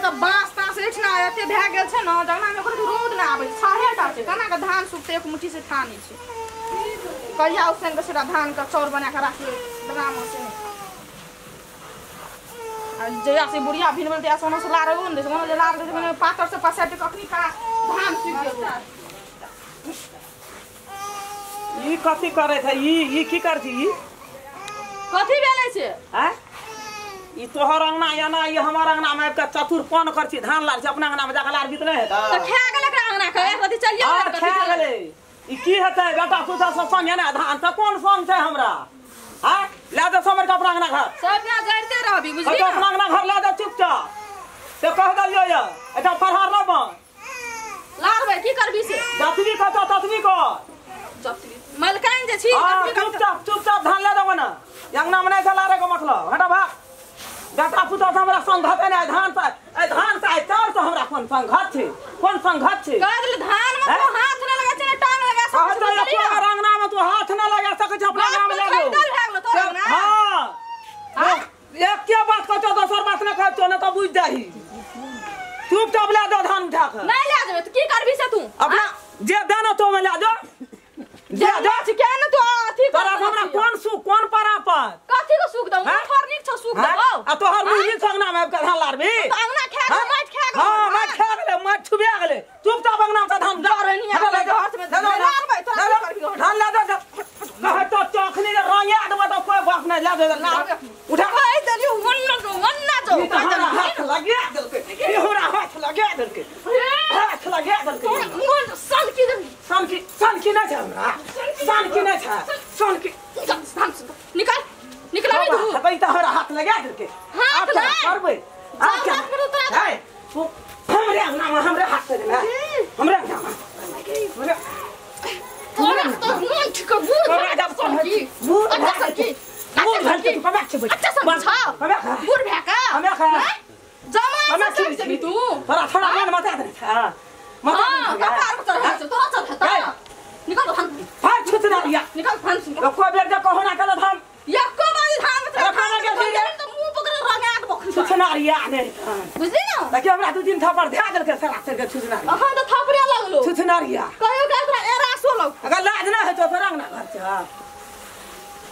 सब बांस तांस एठना एते भए गेल छै न जंगना में ओकर रौद न आबै छाहे टा छै केना के धान सुखते एक मुट्ठी से ठानी छै कहिया उसन के सेरा धान के चाउर बना के राखिए ड्राम से आ जया से बुढ़िया भिनबल ते सोना से लार न दे सोना जे लार दे मने पातर से पसाट कखनी का धान सुख गेल। ई कथी करे छै ई ई की करथी ई कथी भेलै छै हैं ई तोहर अंगना या ना ई हमर अंगना में के चतुरपन कर छी धान लार छै अपना अंगना में जाके लार बीत नहीं हेतै त खा गेल एकरा अंगना के एक रति चलियो खा गेलै ई की हेतै बेटा पुता सब संग ना धान त कोन संग छै हमरा हैं ले दे समर के अपना अंगना घर सब ना जड़ते रहबी बुझली ना अपना अंगना घर ले दे चुपचाप से कह देलियो या एटा फरहार न बन लारबै की करबी से जतबी कहतो ततबी कर जतबी मलकाइन जे छी चुपचाप चुपचाप धान ले देबो ना अंगना में नहीं लारे के मतलब हटा भाग बेटा पुतोह से हमरा संघत नै धान से ए धान से चाउर से हमरा कोन संघत छै कोन संघत छै कह देले धान में तो हाथ न लगा छै टांग लगा सकै छै तोहर अंगना में तू हाथ न लगा सकै छै अपना अंगना में लगा हां एक के बात कहतो दोसर बात न कहतो न त बुझ जाही चुपचाप ले दो धान उठा के नहीं ले जेबे त की करबी से तू अपना जे देना तो में ले दो जे दो के न तू अथी तोरा हमरा कोन सुख कोन परापत कथी को सुख दऊ थोर नीक छ सुख दऊ आ तोहर मुंह नीक अंगना में आबि के धान लारबी त अंगना खा गेलै माटि खा गेलै हां माटि खा गेलै माटि छुबिया गेलै चुपचाप अंगना से धान डरनी हाथ में लारबै तोरा करबी धान ले दे कह तो चखनी रे रंगा देबो त कोई बाप नहीं ले दे ना उठा कह देलियो वन्ना जो वन्ना जो हाथ लगा देलकै ई हमरा हाथ लगा देलकै हाथ लगा देलकै मुंह सन की सन की सन की ना छै हमरा सन की ना छै सन की धान निकाल निकला नहीं तू भाई त हमरा हाथ लगा देलकै हाथ लगा करबै आ क्या ए तू हमरे अंगना में हमरे हाथ से देना हमरे अंगना में हमरे तोरा तो मन ठीक बूढ़ की बूढ़ की बूढ़ भल के कबे छै अच्छा सब छ बूढ़ भए का हमे खा जमा हमे से छी तू तोरा थोड़ा मन मत दे हां मत कपार पर चढ़ा छ तोरा चढ़ा त निकल धान भाग छुतना लिया निकल धान एको बेर जे कहो ना कल धान एको बारी धान खाना के त मुंह पकड़ रंगा के बखरी छुतना लिया ने बुझली ना देखियो हमरा दू दिन थप्पड़ धया देलके सरा चढ़ के छुतना अखन त थपड़े लगलो छुतना लिया कहियो के तोरा एरा सोलौ अगर लाज ना हेतो तो रंग ना घर छ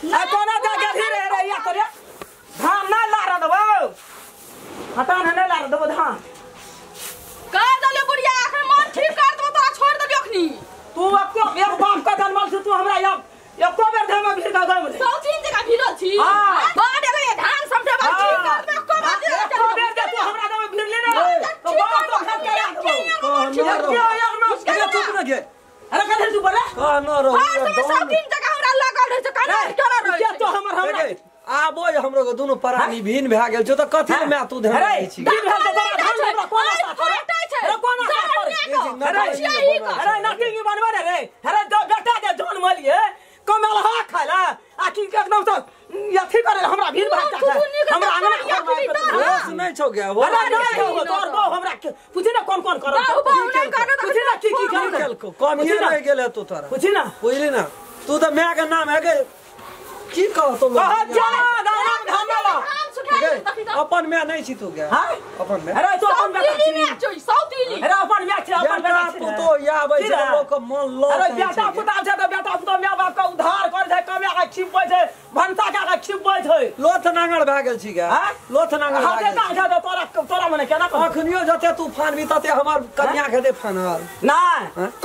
आ कोना जा गेली रे रे या करे धान ना लार देबो हटा ना लार देबो धान कह देलियो बुढ़िया अखन मन ठीक कर देबो तोरा छोड़ देबियो अखनी तू एको एक बाप का जनमल छी तू हमरा एको बेर धाम में भीड़ का गइल सौतीन जगह भिड़ल छी बड एलै धान समटे बार ठीक कर दे एको बार एको बेर जे तू हमरा धाम में भीड़ ले ना तो बाप तो घर के राख देबो के चुप न गे अरे कथि तू बोले कहनो रहो सौतीन जगह हमरा लागल रहै छै केना केना रहै के तो हमर हमरा आबो हमरो के दुनु प्राणी भिन्न भए गेल छौ त कथि मे तू ध्यान दै छी भिन्न भेल त तोरा धान हमरा कोना साथ अरे कोना साथ अरे नाटिंग बनबे रे रे अरे बेटा जे जन्म लिए कमल हा खाला आ की एकदम से अथी करे हमरा भीड़ भाग जा हमरा अंगना होश नै छौ गे अरे नहीं हो तोर बो हमरा पूछि ना कोन कोन करत पूछि ना की की केलको कमिए रह गेल तो तोरा पूछि ना बुझली ना तू त my के नाम है गे की कहतो कह जा धान धान ला अपन my नहीं छी तू गे हां अपन my अरे तू अपन बेटा छी सौतीली अरे अपन my छी अपन बेटा पुतो या आबै छै लोक के मन लो अरे बेटा पुता छै त बेटा पुतो my बाप के उधार कर छै कमे के खिबै छै भनसा के के खिबै छै लोथ नांगर भए गेल छी गे लोथ नांगर हां ते छै त तोरा तोरा मने केना कह अखनियो जते तू फानबी तते हमर कन्या के दे फानल ना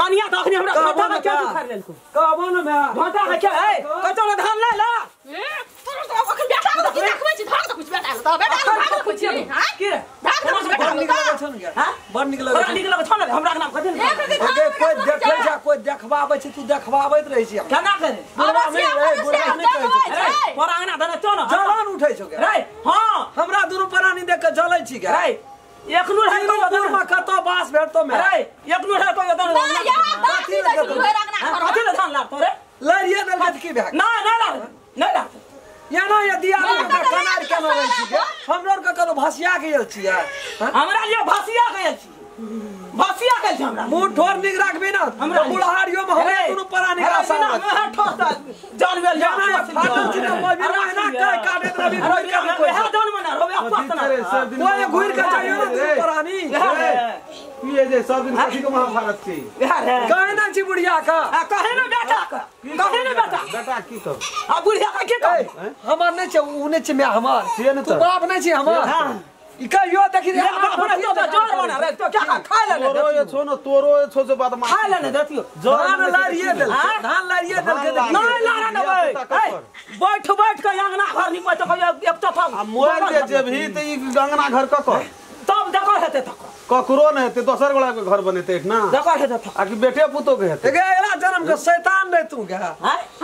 कन्या त अखनी हमरा घोटा के के उखाड़ लेलको कहबो न my घोटा के के ए कतौ न धान ले ला ए तोरा त अखन बेटा के की देखबै छी धान त कुछ बेटा के त बेटा के धान कुछ छी हां की रे धान त कुछ बेटा बड़ नीक लगै छौ न गे हां बड़ नीक लगै बड़ नीक लगै छौ न हमरा नाम कथि गे कोई देखै छै कोई देखबाबै छै तू देखबाबैत रहै छी केना करे बुढ़वा नहि रे बुढ़वा नहि कहै छै तोरा अंगना धने छौ न जलन उठै छौ गे रे हां हमरा दुनु प्राणी देख के जलै छी गे रे एकनु रे को कतौ बास भेटतो मे रे एकनु रे को यदन ना यार कथि दै छी कथि ले धान लार तोरे लड़िए देलकै त की भए ना ना लार नहीं लार या ना या दिया कनार केना रहै छी गे हमरो के कतौ भसिया गेल छी हमरा लिए भसिया गेल छी भसिया गेल छी हमरा मुंह ठोर निक राखबी ना हमरा बुढ़ारियो में हमरा दुनु प्राणी का साथ ठोस जान गेल फाटल छी त मबिना ना कह काटैत रहबी कोई कभी कोई जान मना रोबे पतना ओए घुर के जाइयो ना तू परानी ये जे सब दिन कथी के महाभारत छी कहे ना छी बुढ़िया का कहे ना बेटा का कहे ना बेटा बेटा की कह आ बुढ़िया का की कह हमर नहीं छै उ नहीं छै मैं हमर तू बाप नहीं छी हमर ई कहियो देखि रे अपना तो जोर बना रे तो क्या खा ले तोरो ये छो न तोरो ये छो से बात खा ले ने देतियो धान लारिए देल धान लारिए देल के नहीं लारा न बे बैठ बैठ के अंगना घर निपै त एक चौथा आ मोर जे जेबही त ई अंगना घर ककर तब देखो हेते तक ककरो न हेते दोसर गोला के घर बनेते एक ना देखो हेते तक आ कि बेटे पुतो के हेते गे अगला जन्म के शैतान रे तू के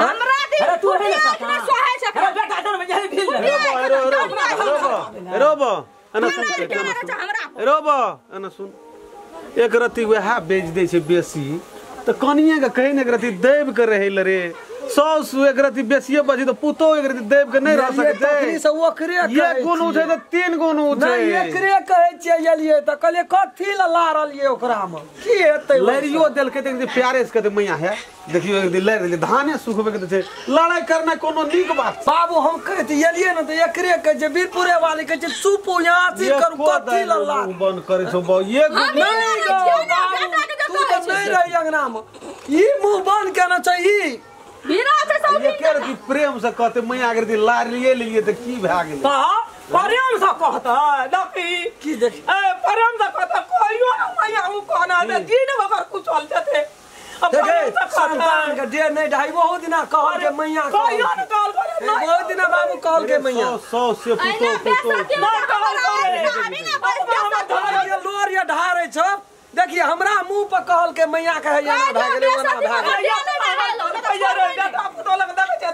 हमरा दे तू हे ना सोहाय छै अरे बेटा जन्म यही भील रे रोबो एना सुन रोबो एना सुन एक रति वएह बेच दै छै बेसी त कनिए के कहीं ने एक रति देब के रहै ल रे साउस एक रति बेसिए बची त पुतो एक रति देब के नहीं रह सकै तखनी से ओकरे एक गुण उठे त तीन गुण उठे नहीं एकरे कहै छियै एलियै त कहलियै कथी ल लारलियै ओकरा मे की हेतै लड़ियो देलकै त एक प्यारे से कहते मैया है देखियो एक दिन लड़ देलियै धाने सुखबे के त छै लड़ाई करना कोनो नीक बात बाबू हम कहैत एलियै न त एकरे कहै छै वीरपुरे वाली कहै छै चुप यहाँ से करू कथी ल ला बंद करै छौ बाबू एक नहीं तू त नहीं रही अंगना मे ई मुंह बंद केना छै ई बिना से सब एकर की प्रेम से कहते मैया अगर दी लार लिए लिए त की भए गेलै त प्रेम से कहता देखी की देखी ए प्रेम से कहता कहियो ना मैया उ कहना दे दिन भर कुचल जते अब प्रेम से संतान के डे नहीं ढाई बहुत दिना कहल के मैया कहियो ना कहल करे बहुत दिना बाबू कहल के मैया 100 से पुतो पुतो ना कहल करे अभी ना बस ये लोर ये ढारे छ देखिए हमरा मुंह पर कहल के मैया कहे ना भए गेलै ओना भए गेलै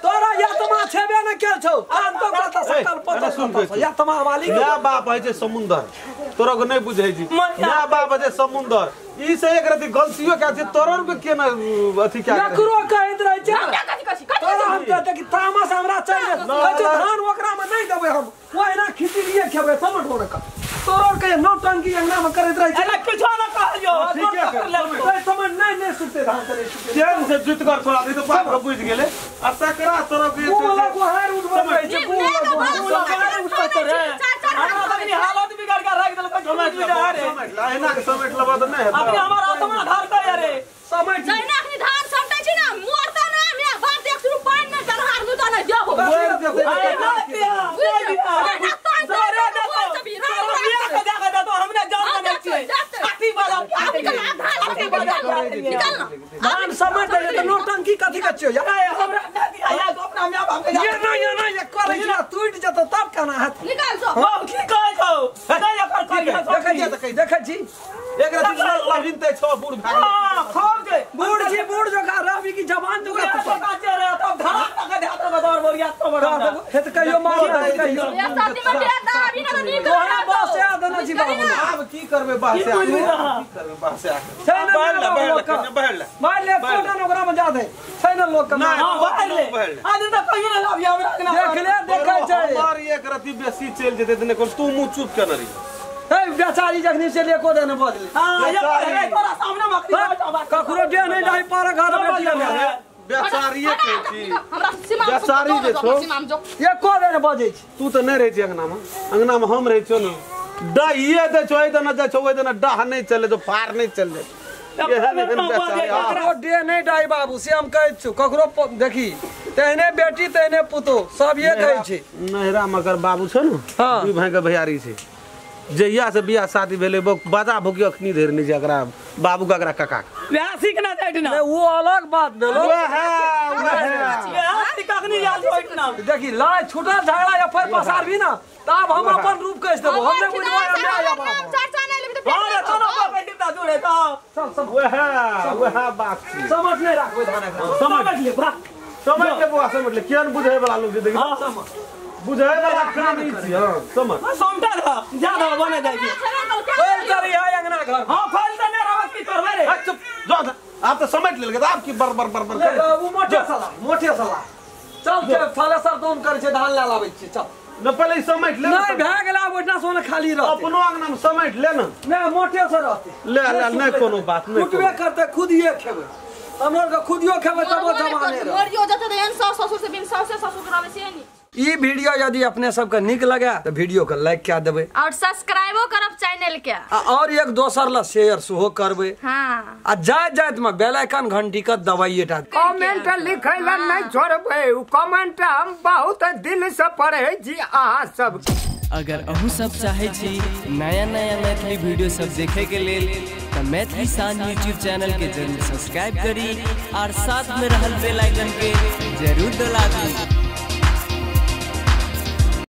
तोरा यात्मा छेबे न केल छौ आन तो कत सकल पतो यात्मा वाली my बाप है छै समुंदर तोरा को नहीं बुझै छी my बाप है छै समुंदर ई से एक रति गलतियो के छै तोरो के केना अथी क्या ककरो कहैत रहै छै तोरा हम त देखि तामस हमरा चाहिए कहै छै धान ओकरा में नहीं देबै हम ओहिना खिचड़िए खेबै समझ हो रखा तोरो के नौटंकी अंगना में करैत रहै छै अरे किछो न कहलियो ठीक है समझ नहीं नहीं सुनते धान करे चैन से जुत कर छोड़ा दे तो बाप के बुझ गेलै आ तकरा तोरो के मुंह गोहार उठबै रहै छै मुंह गोहार उठबै रे हमरा तखनी हालत बिगड़ के राख देलकै समझ ले एना के समझ लेबा त नहीं हेतै अभी हमर आत्मा धारतै रे समझ जहिना अखनी धान समटै छी ना मोरता ना मे बाप देख शुरू पानि नै डलहार लूटा नै देबो धान समझ दे त नौटंकी कथी के छियो यार हमरा ना दिया अपना my बाप के ये ना ये ना ये करै छी टूट जतो तब केना हेत निकाल जो हम की कहै छौ नहीं एकर कहिया देखै छी देखै छी एक रति लभिनते छौ बूढ़ भए गेलै हां खूब जे बूढ़ छी बूढ़ जोका रहबी की जवान जोका तू का रे तब धरा तक दे तो दौड़ बोलिया तो बड़ा हेत कहियो मार कहियो ये शादी में दे दा अभी ना नीक तोरा बस याद न छी बाबू आब की करबे बाह से की करबे बाह से बैठ ले बैठ ले मार ले कोटन ओकरा में जा दे छै न लोक के हां बैठ ले आज त कहियो ना अभी हमरा देख ले देखै छै हमर एक रति बेसी चलि जेतै त नै तू मुंह चुप केने रही हे बेचारी जखनी से एको देने बदले हां ये तोरा सामने मखनी ककरो डे नहीं डाई पर घर बेटिया में बेचारिए कहै छी हमरा सीमा बेचारी जे छौ एको देने बजै छी तू त नै रहै छी अंगना में अंगना में हम रहै छियौ न डहिए दे छौ एहि दना जाइ छौ ओहि दना डाह नहीं चले जो फार नहीं चले ककरो डे नहीं डाई बाबू से हम कहै छियौ ककरो देखी तेहने बेटी तेहने पुतो सब ये कहै छै नहिरा मगर बाबू छौ न दुई भाई के भैयारी छै जहिया से बियाह शादी भेलै बाजा भुकी अखनी धरि नहि छै एकरा बाबू के एकरा काका के वएह सीखना चाही ना वो अलग बात भेलो वएह वएह सीख अखनी याद होइत ना देखी लड़ाई छूटल झगड़ा या फिर पसार भी ना तब हम अपन रूप कह देबो हम नहीं बुझबो हम आया बाबू चर्चा नहीं लेबी त अरे चलो बाबा ता जुड़े तो चल सब वएह वएह बात छी समझ नहीं राखबै धान एकरा समझ ले बा समझ ले बौआ समझ ले किया बुझै वाला लोग जे देखी बुझै वाला काम नहीं छी हां समझ समटा द ज्यादा बने जाइ छी खोल चली है अंगना घर हां खोल त नै रहत की करबै रे चुप जा आप त समझ लेल के आप की बर बर बर बर ले उ मोटे साला चल के थलेसर दोन करै छै धान ले लाबै छी चल न पहले समझ ले नहीं भए गेल आब ओठना सोना खाली रहते अपनो अंगना में समझ ले ना नहीं मोटे से रहते ले ले नहीं कोनो बात नहीं कुटबे करते खुद ये खेबै हमर के खुदियो खेबै तब जमाने मरियो जते एहन सास ससुर से बिन सास ससुर कराबै से नहीं। ई वीडियो यदि अपने सबके नीक लगे तो वीडियो के लाइक कए देबै और सब्सक्राइबो करब चैनल के आ और एक दोसर ला शेयर सेहो करबै। हाँ आ जाइत जाइत में बेल आइकन घंटी के दबाइए टा। कमेंट लिखै ला नहीं छोड़बै, उ कमेंट हम बहुत दिल से पढ़ै छी अहाँ सब। अगर अहूँ सब चाहे छी नया नया मैथिली वीडियो सब देखे के लेल तो मैथिली शान यूट्यूब चैनल के जरूर सब्सक्राइब करी और साथ में रहल बेल आइकन के जरूर दबा दी।